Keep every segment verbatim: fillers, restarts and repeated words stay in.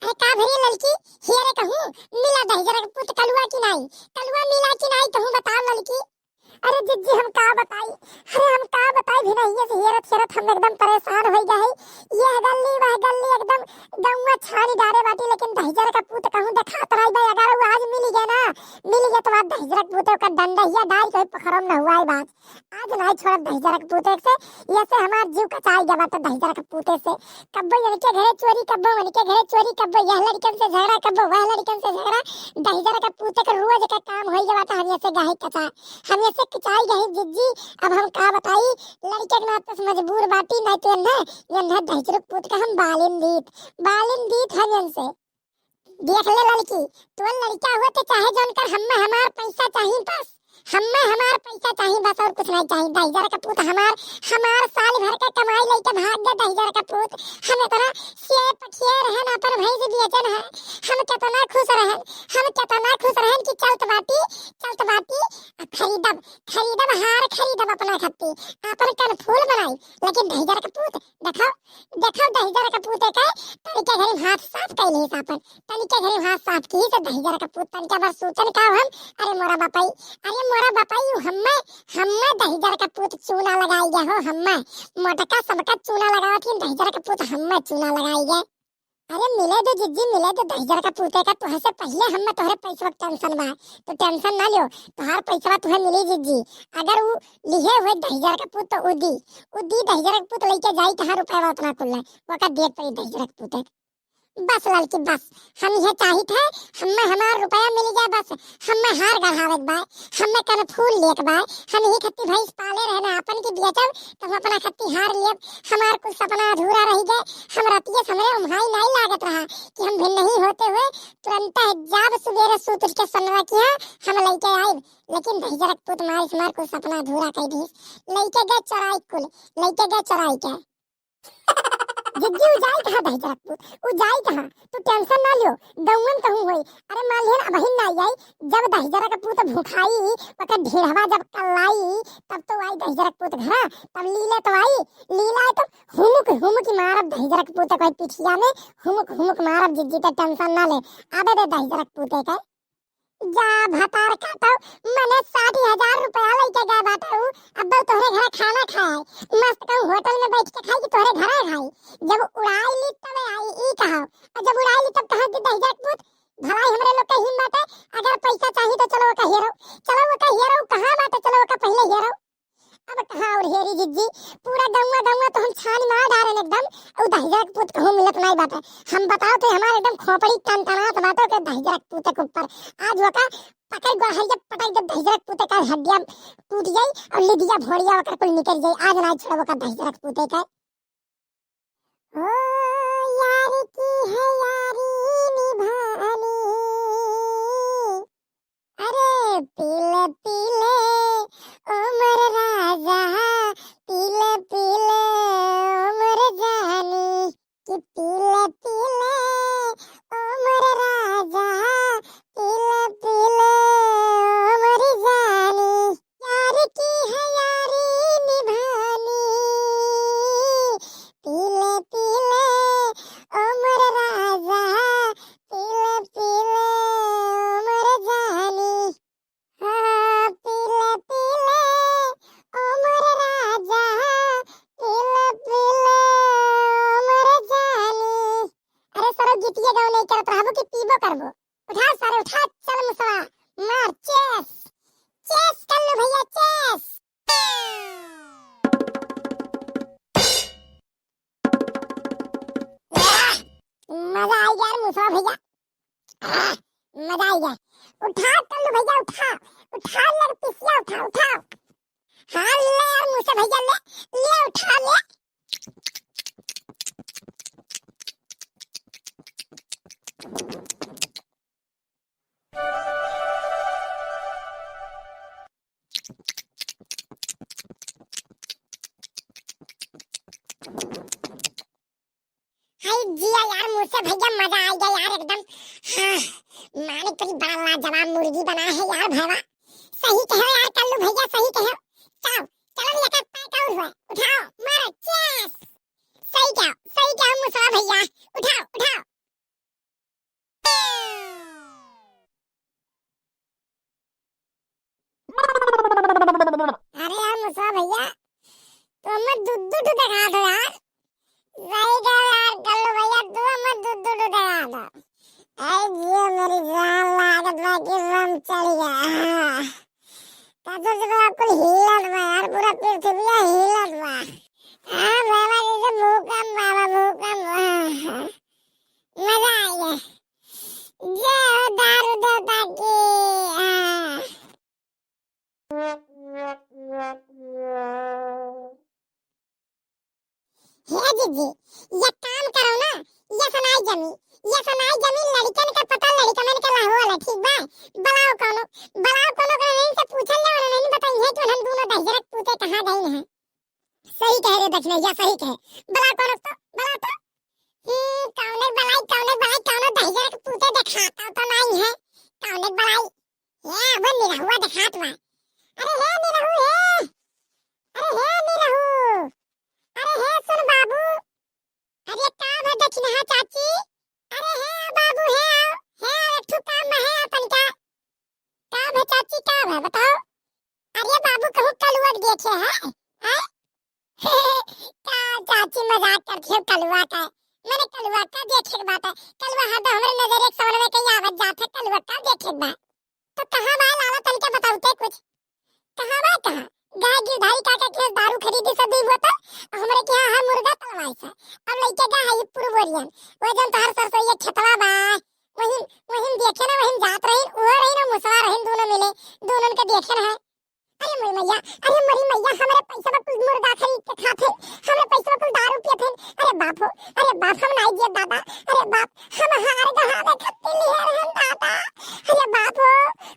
अरे का भरे ललकी, हेरे कहूँ, मिला दहिजरा के पूत कलुआ की नाई, कलुआ मिला की नाई, कहूँ बताओ ललकी। अरे जिज्जी हम का बताई, अरे हम का बताई, भिनहिये से हेरत हेरत हम एकदम परेशान होइ गए हई। ये गल्ली वह गल्ली एकदम गौवा छानी डारे बाटी, लेकिन दहिजरा का पूत कहूँ देखात नाई बा। अगर वो आज मिल गए ना, मिल गए तो आज दहिजरा के पूते ओकर डंडहिया डाल के पोखरम न हुआई बात। आज नाई छोड़ब दहिजरा के पूते से, ये से हमार जीव कचाई गवा तो दहिजरा के पूते से। कब्बो इनके घरे चोरी, कब्बो उनके घरे चोरी, कब्बो यह लड़कन से झगड़ा, कब्बो वह लड़कन से झगड़ा। दहिजरा के पूते के रोज का काम होई गवा तो हम ये से गाही कचा, हम ये से कचाई गही जिज्जी। अब हम का बताई, लड़के के नाते से मजबूर बाटी, नाई तो इन्हें, इन्हें दहिजरा के पूत का हम बालिन दीत, बालिन दीत हम इनसे। देख ले लड़की, तोर लड़का हुए तो चाहे जौन कर, हम्मे हमार पैसा चाही बस, हम्मे हमार पैसा चाही बस, और कुछ नाई चाही। दहिजरा का पूत हमार, हमार साल भर का कमाई लेके भाग गए दहिजरा का पूत। हम इतना से पठिए रहन, अपन भैंस बेचन है, हम कितना खुश रहन, हम कितना खुश रहन कि चलत बाटी, चलत बाटी, आ खरीदब, खरीदब हार, खरीदब अपना खत्ती, अपन कनफूल बनाई। लेकिन दहिजरा का पूत, देखो, देखो दहिजरा का पूते के, तनिके घरी हाथ साफ कइ लिहिस आपन, तनिके घरी हाथ साफ किहिस दहिजरा का पूत, तनिके बार सोचन का हम, अरे मोरा बापई, अरे मोरा बापई, उ हम्मे, हम्मे दहिजरा का पूत चूना लगाई गए हो, हम्मे मोटका सबका चूना लगावत ही, दहिजरा का पूत हम्मे चूना लगाई गए। अरे मिले दो जिज्जी, मिले दो दहिजरा का पूते का, तुहे से पहिले हम्मे तोहरे पैसवा के tension बा, तो tension ना लियो, तोहार पैसवा तुहे मिली जिज्जी। अगर उ लिहे हुए दहिजरा का पूत तो उ दी, उ दी दहिजरा का पूत लेके जाई कहाँ रुपया उतना कुल है, ओका देत पड़ी दहिजरा का पूते। बस ललकी बस, हम ये चाहित है, हम्मे हमार रुपया मिल जाए बस, हम्मे हार गढ़ावे के बा, हम्मे कनफूल लेक बा, हम ही खत्ती भैंस पाले रहना आपन की बेचब, तो हम अपना खत्ती हार लेब, हमार कुछ सपना अधूरा रह गए, हम रतिये से हमरे उम्हाई नाई लागत रहा कि हम भिन नहीं होते हुए तुरंत जाब सुबेरे सूत उठ के सनवा किया हम लेके आइब, लेकिन दहिजरा के पूत मारिस मार कुल सपना अधूरा कइ दिहिस। लेके गए चोराई कुल, लेके गए चोराई के। जिज्जी उ जाई कहाँ दहिजरा के पूत, उ जाई कहाँ? तू tension ना लियो, गौवन कहूँ होई। अरे मान लिहन अबहिन ना आई, जब दहिजरा के पूत भूखाई, ओकर ढेढ़वा जब कल्लाई, तब तो आई दहिजरा के पूत घरा, तब लीले तो आई, लीला तो हुमुक हुमुक मारब दहिजरा के पूत कोई पिठिया में, हुमुक हुमुक मारब जिज्जी, ते tension ना ले। आबे दे दहिजरा के पूते के। जा भतार काटो, मने साठ हजार रुपया लेके गए बाटे उ, अब तोहरे घरे खाना खाए, मस्त कहूँ होटल में बैठ के खाई कि तोहरे घरे खाई। जब उड़ाई ली तब आई ई कहा, और जब उड़ाई ली तब कहा कि दहिजरा के पूत, भलाई हमरे लोग के हिम्मत है, अगर पैसा चाही तो चलो ओका हेरो, चलो ओका हेरो, कहाँ बाटे, चलो ओका पहिले हेरो। अब कहाँ और हेरी जिज्जी, पूरा गौवा गौवा तो हम छानी मार डारेन एकदम, और दहिजरा के पूत कहूँ मिलत नाई बाटे। हम बताओ तो हमारे एकदम खोपड़ी टनटनात बाटे के दहिजरा के पूते के ऊपर। आज ओका पकड़ गोहरिया पटक दे दहिजरा के पूते का हड्डिया टूट जाई और लिदिया भोड़िया ओकर कुल निकल जाई। आज नाई छोड़ब ओका दहिजरा के पूते का। ओ यार की है यारी निभानी, अरे पीले पीले ओ मोर राजा, पीले पीले ओ मोर जानी, कि पीले पीले ओ मोर राजा, पीले पीले ओ मोर जानी। यार की है यारी निभानी, पीले पीले ओ मोर राजा, पीले पीले ओ मोर जानी। हाँ, पीले पीले ओ मोर राजा, पीले पीले ओ मोर जानी। अरे सरौ गीतिया गाओ नहीं करत रहबो कि पीबो करबो। उठा सारे उठा, चल मुसवा, मार chess, chess कर लो भैया, chess। आह, मजा आई गया यार मुसवा भैया, आह, मजा आई गया। उठा कल्लू भैया, उठा, उठा ले पिसिया, उठा, उठा। हाँ ले यार मुसवा भैया, ले, ले उठा ले। हाय जिया यार, मुसवा भैया मजा आ गया यार एकदम। हाँ, माने पूरी बड़ा लाजवाब मुर्गी बना है यार भैया। सही कहो यार कल्लू भैया, सही कहो। चलो, चलो भैया का पैक और हुआ, उठाओ, मारो, cheers। सही कहो, सही कहो मुसवा भैया, उठाओ, उठाओ। अरे यार मुसवा भैया, तू हमें दू दू ठो देखा दो यार। सही कह यार कल्लू भैया, तू हमें दू दू ठो देखा दो। ऐ जियो मेरी जान, लागत बा कि रम चढ़ गया। हाँ। कसम से बा, कुल हिलत बा यार, पूरा पृथ्वी हिलत बा। हाँ बाबा, जैसे भूकंप बाबा, भूकंप। हाँ, हाँ। मजा आ गया। जय हो दारू देवता की। हाँ। हे जिज्जी, ये काम करो ना, ये सनाई जमी, ये सनाई जमी लड़कन का पता, लड़कन के लाहौल है, ठीक बा? बलाओ कोनो, बलाओ कोनो के नहीं से पूछल जाओ, नहीं बताई है कि हम दोनों दहिजरक पूते कहाँ गए हैं। सही कह रहे दक्षिणैया, सही कहे। बलाओ कोनो तो, बलाओ तो। हम्म, कौने बलाई, कौने बलाई, कौनो दहिजरक पूते देखाता तो नहीं है। कौने बलाई, हे, वो निरहुआ देखात बा। अरे हे निरहू, हे। अरे हे निरहू। अरे हे सुन बाबू। अरे का भा दक्षिणहा चाची? अरे हे बाबू, हे आओ। हे आओ, एक ठो काम बा, हे आओ तनिका। का भा चाची, का भा बताओ? अरे बाबू, कहूँ कलुआ के देखे है? हैं? का चाची मजाक करत हो कलुआ का? मने कलुआ का देखे के बात है? कलुआ हर तो हमरे नजर एक सामने में कहीं आवत जात है, कलुआ का देखे के बात। तो कहाँ बा लाला, तनिका बताओ ते कुछ। कहाँ बा, कहाँ? गाय गिरधारी काका के दारू खरीदी सब दिन होता, और हमरे के यहाँ हर मुर्गा तलवाई से। अब लइके गा है ये पुरबोरियन, वो जन तोहर सरसोईया खेतवा बा, वहीं, वहीं देखे ना, वहीं जात रही, उहो रही ना, मुसवा रही, दोनों मिले, दोनों के देखे ना है। अरे मोरी मैया, अरे मोरी मैया, हमरे पैसवा कुल मुर्गा खरीद के खात है, हमरे पैसवा कुल दारू पियत है। अरे बाप हो, अरे बाप, हम नाई जियब दादा, अरे बाप, हम हार गहावे खत्ती लिहे रहन दादा। अरे बाप हो,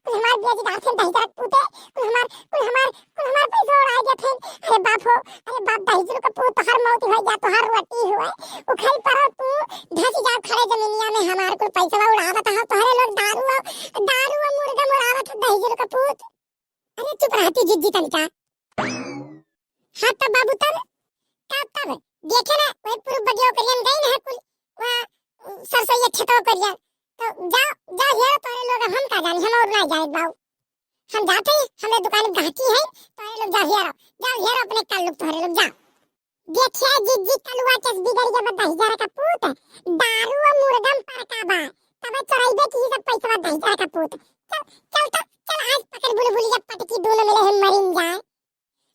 कुल हमार बेच डारत है दहिजरक पूते, कुल हमार, कुल हमार, कुल हमार पैसा उड़ाई देत है। अरे बाप हो, अरे बाप, दहिजरू का पूत, तोहार मौत हो जा, तोहार रोटी हुए, उखल पड़ो तू, धस जाओ खड़े जमीनिया में, हमार कुल पैसवा उड़ावत हो, तोहरे लोग दारू, दारू और मुर्गा उड़ावत है दहिजरू का पूत। अरे चुप रहती जिज्जी तनिका। हाँ तब बाबू तब, तब, तब देखे ना, वही पूर्व बगिया करियन गई ना कुल, वहाँ सरसोईया खेतवा करियन। तो जाओ, जाओ हेरो तोरे लोग, हम का जानी, हम और ना जाए बाऊ। हम जाते हैं, हमरे दुकान में गाहकी है, तोरे लोग जाओ हेरो, जाओ हेरो अपने कल्लू तोरे लोग जाओ। देखिए जिज्जी, कलुआ के बिगड़ गया बा दहिजरा का पूत, दारू और मुर्गम पर का बा, तब चोराइबे की सब पैसा दहिजरा का पूत। चल, चल तो, चल आज पकड़ बुलबुलिया पटकी, दोनों मिले हम मरिन जाए।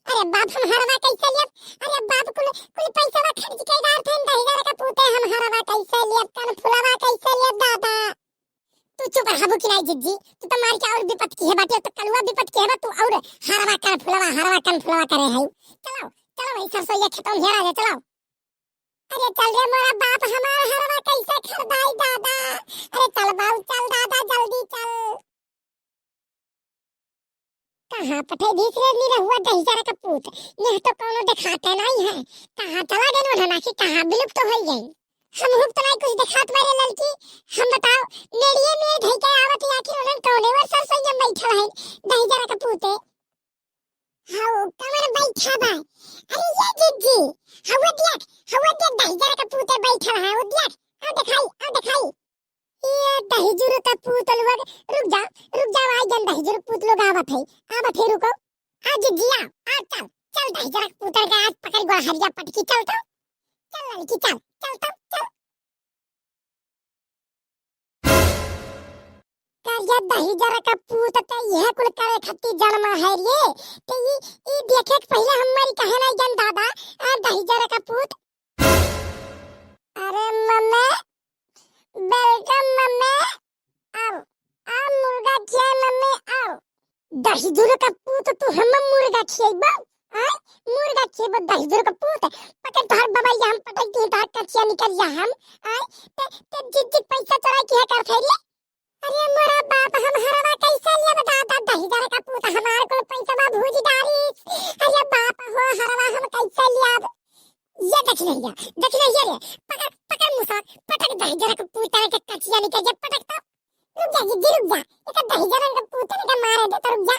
अरे बाप, हम हरवा कैसे लियब? अरे बाप, कुल, कुल पैसा खर्च के डार थे दहिजरा का पूते, हम हरवा कैसे लियब? कन फुलवा कैसे लियब दादा? तू चुप रहबू कि नाई जिज्जी? तू तो मार के और विपत की है बाटे, तो कलुआ विपत की है बा, तू और हरवा कन फुलवा, हरवा कन फुलवा करे है। चलो, चलो भाई, सरसोईया खेतों में हेरा दे, चलो। अरे चल रे मोरा बाप, हमार हरवा कैसे खरीदाई दादा? अरे चल बाऊ, चल दादा, जल्दी चल। कहाँ पठे भीख रे निरहुआ दहिजरा का पूत, यह तो कौनो देखाते नहीं है। कहाँ चला गए वो धनासी, कहाँ विलुप्त हो गई? हम हुक तो नहीं कुछ देखात बारे लड़की, हम बताओ, मेड़िए में धई के आवत या कि उन्हन कौने वर सरसोईया में बैठल है दहिजरा का पूते? हाउ, कमर बैठा बा। अरे ये जिज्जी, हवा देख, हवा देख, दहिजरा का पूते बैठल है, वो देख, आ देखाई, आ देखाई। ये दहिजुर का पूत लोग, रुक जा, रुक जा, आई जन दहिजुर पूत लोग आवत है, आवत है, रुको। आ जिज्जी, आ, आ, चल, चल दहिजरा का पूत का आज पकड़ गोड़ हरिया पटकी, चल तो, चल लड़की, चल, चल तो, चल। करिया दहिजरा का पूत, ते यह कुल करे खत्ती जन्म है रे। ते ई, ई देखे के पहले हम मरी कहे नहीं जन दादा, आ दहिजरा का पूत। अरे मम्मी, welcome मम्मी, आओ, आओ मुर्गा खिया मम्मी, आओ। दहिजरा का पूत, तू हम मुर्गा खियेबा? आय, मुर्गा खियेबा दहिजरा का पूत। पकड़ तोहर बबैया हम पटक दी, तोहर कचिया निकल जा हम। आय, ते, ते जिज्जी पैसा चोराई किहे कर फेरिए? अरे मोरा बाप, हम हरवा कैसे लियब दादा, दहिजरा का पूत हमार कुल पैसवा भूज डारी। अरे बाप हो, हरवा हम कैसे लियब? ये देख ले, ये देख ले, ये रे, पकड़, पकड़ मुसवा, पटक दहिजरा का पूत के कचिया निकल जा, पटक तो। रुक जा जिज्जी, रुक जा, एक दहिजरा का पूत के मारे दे तो रुक जा।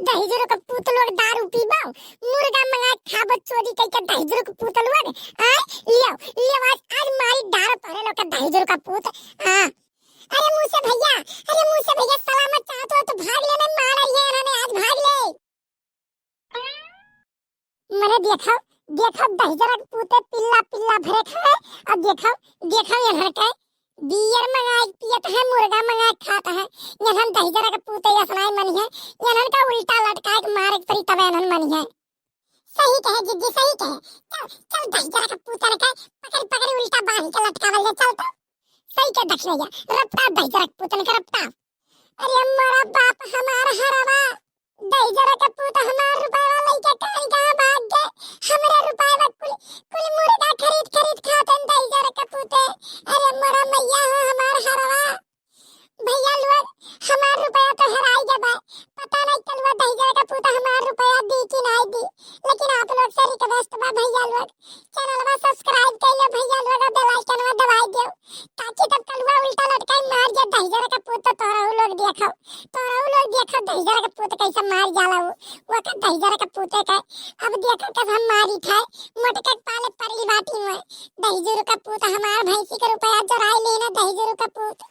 दहिजरो के पूत लोग दारू पीबो, मुर्गा मंगा के खाबो चोरी कइके दहिजरो के पूत लोग। आय, लियो, लियो आज, आज मारी डार परे लोग के दहिजरो के पूत। हाँ। अरे मूसे भइया, अरे मूसे भइया, सलामत चाहत हो तो भाग ले, नहीं मार रही है इन्होंने, आज भाग ले। मने देखो, देखो दहिजरा के पूते पिल्ला पिल्ला भरे खाए। अब देखो, देखो इन्हन के बियर मंगाए के पियत है, मुर्गा मंगाए के खात है। इन्हन दहिजरा के पूते असनाई मनी है, इन्हन का उल्टा लटकाए के मारे के परी तबे इन्हन मनी है। सही कहे जिज्जी, सही कहे। चल, चल दहिजरा के पूतन के पकड़ पकड़ उल्टा बांध के लटकावल ले, चल तो। सही कहे दक्षिणैया, रपटा दहिजरा के पूतन के रपटा। अरे मोरा बाप हमार हरवा, दहिजरा के पूत हमार रुपयवा लइके काहे कहाँ भाग गए? हमरे रुपयवा कुल, कुल मुर्गा खरीद खरीद खातन दहिजरा के पूते। अरे मोरा मैया हो हमार हरवा। भइया लोग, हमार रुपया तो हेराई गए बा। पता नहीं कलुआ दहिजरा के पूत हमार रुपया दी कि नहीं दी, लेकिन आप लोग से request बा भइया लोग, channelवा subscribe कर लो भइया लोग, और bell iconवा दबाई दो, ताकि तब कलुआ उल्टा लटकाई मार जे दहिजरा के पूत तो तोहरहू लोग देखो, तोहरहू लोग देखो दहिजरा के पूत कैसे मार जाला वो, वो के दहिजरा के पूते के। अब देखो कब हम मारी थे, मोटके के पाले परी बाटी में, दहिजरा के पूत हमार भैंसी के रुपया चोराई लेना दहिजरा के पूत।